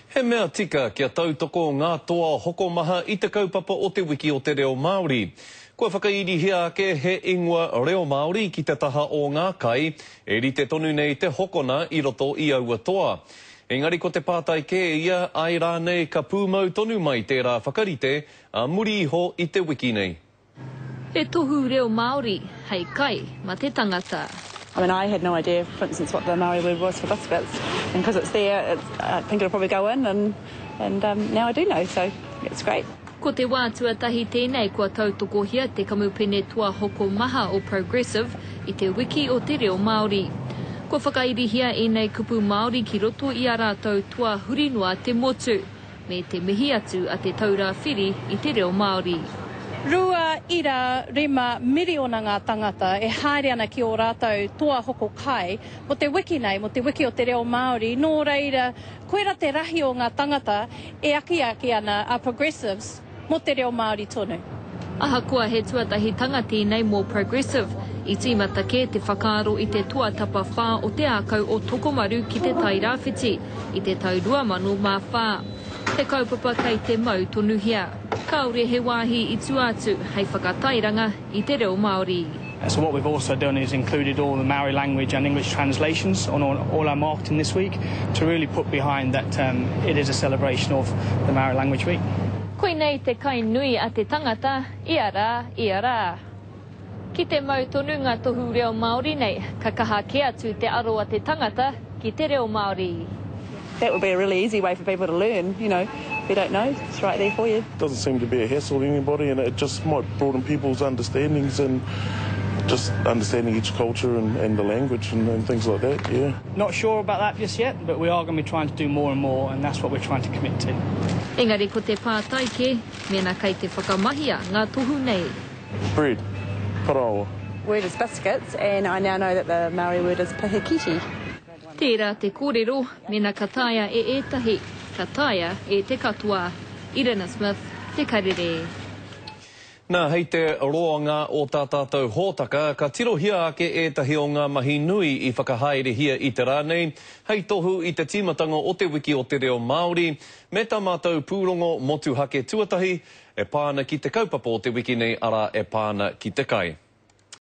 He mea tika kia tautoko ngā toa hokomaha i te kaupapa o Te Wiki o te Reo Māori. Kua whakairihia ake he ingoa reo Māori ki te taha o ngā kai e rite tonu nei te hokona i roto i aua toa. Engari ko te pātai kē ia, āe rānei ka pūmau tonu mai tērā whakarite ā muri iho i te wiki nei? He tohu reo Māori hei kai ma te tangata. I mean I had no idea for instance what the Maori word was for biscuits and because it's there it's I think it'll probably go in and and um now I do know so it's great. Ko te wā tuatahi tēnei kua tautokohia te kamupene toa hoko maha o Progressive i te Wiki o te Reo Māori. Kua whakairihia ēnei kupu Māori ki roto i ā rātou toa huri noa te motu. Me te mihi atu a Te Taura Whiri i te Reo Māori. 2.5 miriona ngā tangata e haere ana ki ō rātou toa hoko kai mō te wiki nei, mō te wiki o te reo Māori, nō reira, koira te rahi o ngā tangata e akiaki ana a Progressives mō te reo Māori tonu. Ahakoa he tuatahitanga tēnei mō Progressive, i tīmata kē te whakaaro i te toa tapawhā o te ākau o Tokomaru ki Te Tai Rāwhiti i te tau 2004. He kaupapa kei te mau tonuhia. Kāore he wāhi i tua atu hei whakatairanga i te reo Māori. So what we've also done is included all the Maori language and English translations on all, all our marketing this week to really put behind that um, it is a celebration of the Maori Language Week. Koinei te kai nui a te tangata, ia rā, ia rā. Ki te mau tonu ngā tohu reo Māori nei, ka kaha kē atu te aro a te tangata ki te reo Māori. That would be a really easy way for people to learn, you know, if you don't know, it's right there for you. Doesn't seem to be a hassle to anybody and it just might broaden people's understandings and just understanding each culture and, and the language and, and things like that, yeah. Not sure about that just yet, but we are going to be trying to do more and more and that's what we're trying to commit to. Engari ko te pātai kē, mēnā kei te whakamahia ngā tohu nei. Bread, paraoa. Word is biscuits and I now know that the Maori word is pihikiti. Tērā te kōrero, mēnā ka taea e ētahi, ka taea e te katoa. Irina Smith, Te Karere. Nā, hei te roanga o tā tātou hōtaka, ka tirohia ake ētahi o ngā mahi nui i whakahaerehia i te rā nei, hei tohu i te tīmatanga o Te Wiki o te Reo Māori, me tā mātou pūrongo motuhake tuatahi e pā ana ki te kaupapa o te wiki nei, arā, e pā ana ki te kai.